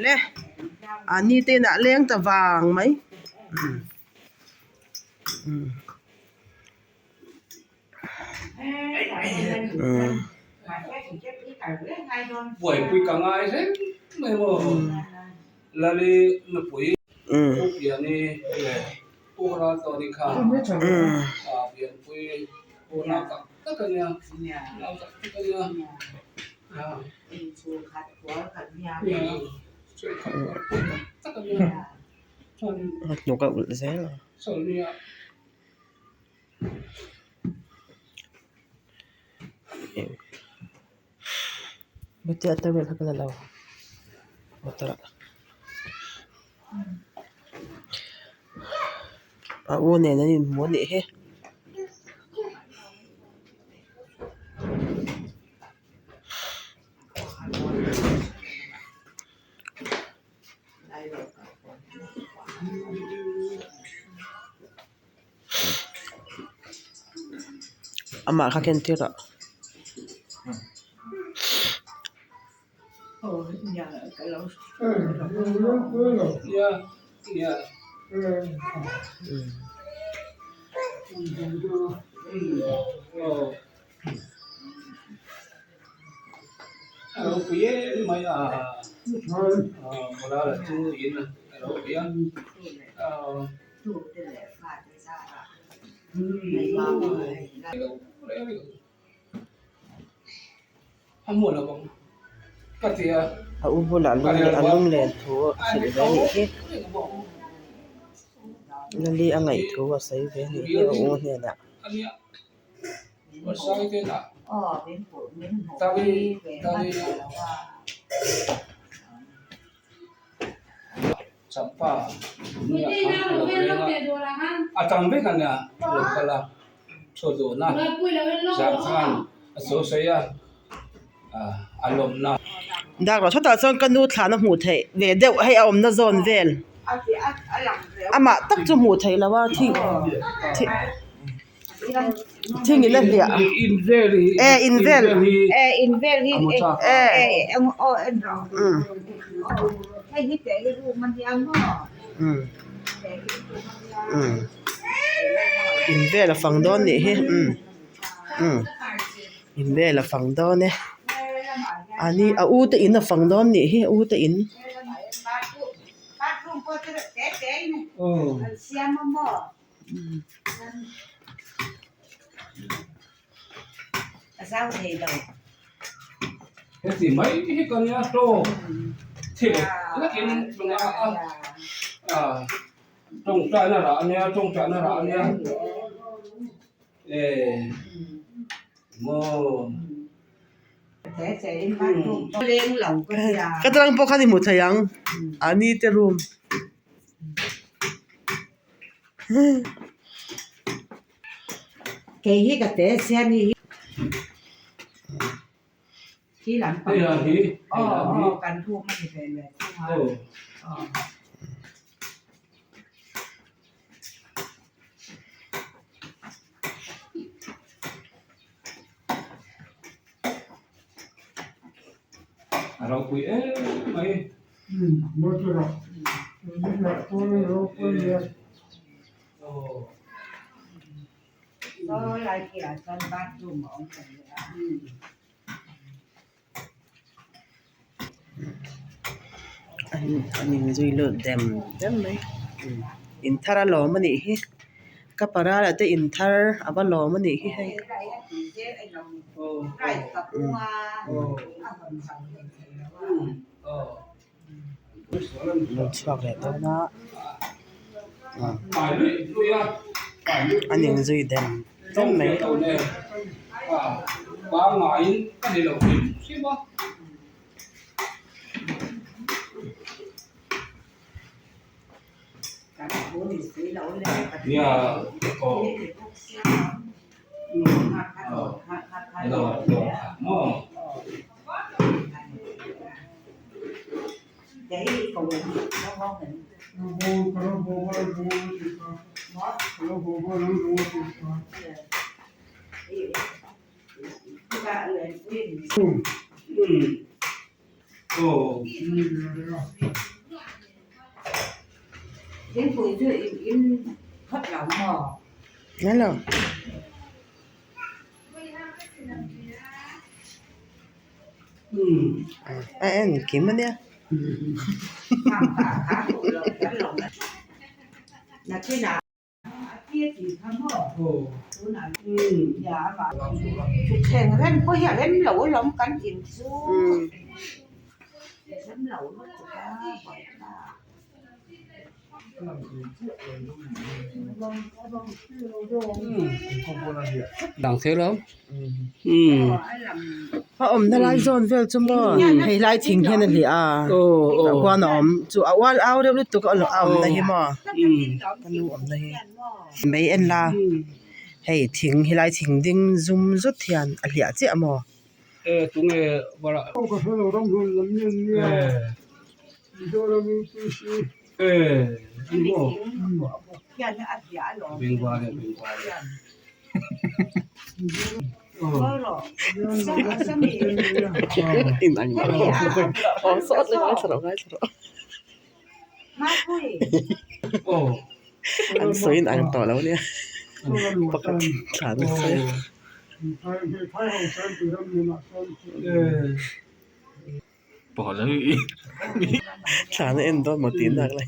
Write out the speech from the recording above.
Le a ni te inah a leng ta vang mai Buaipui ka ngai reng mai maw Lali nupui Pu Piani leh Pu Raltawni kha pianpui unau tak tak a nia unau tak tak a nia. Hnuk a ulh zel a. Hetia a vel kha ka la lo motor ah a u nen an inhmu a nih hi. Amah kha khen tir ah. A u bulah a lunglen thu a hrilh ve a nih hi Lali a ngaih thu a sawi ve a nih hi a u hnenah. Dak loh chutah chuan ka nu thlan a hmuh theih ve deuh hei a awmna zawn vel amah tak chu hmuh theih loh a thing thing in a hliah e in vel e in vel a fang dawn nih hi umm in vel a fang dawn e a ni a u te in a fang dawn nih hi a u te in. Ka tlang pawh khan i hmu thei ang a ni te room. Kei hi ka te sia ni hi. Khi lam pang hi aw aw kan room a ni ve le thung a aw. A ropui em mai. Saw lai khi ah chuan bathroom a awm ve leh a. An inzui lut dem dem mai in thar a lawm a nih hi ka parala te in thar a va lawm a nih hi hei. Lo chhuak leh dawn a an inzui dem dem mai. Aw. Thingpui chu in in phawt lo maw? Hello. A en kim ania. Thutthleng rem pawh hi a rem lo alawm kan in chu rem lo lutuk a buaithlak. A awmna lai zawn vel chu maw hei lai thing hian a hliah a tah khuan a awm chu a ual au reuh lutuk a awmna hi maw ka nu awmna hi mai en la hei thing helai thing ding zum zut hian a hliah chiah maw. An sawi in ang tawh lo nia pakhat thlan a sawi a. Thlan a en dawn maw tih nak lai.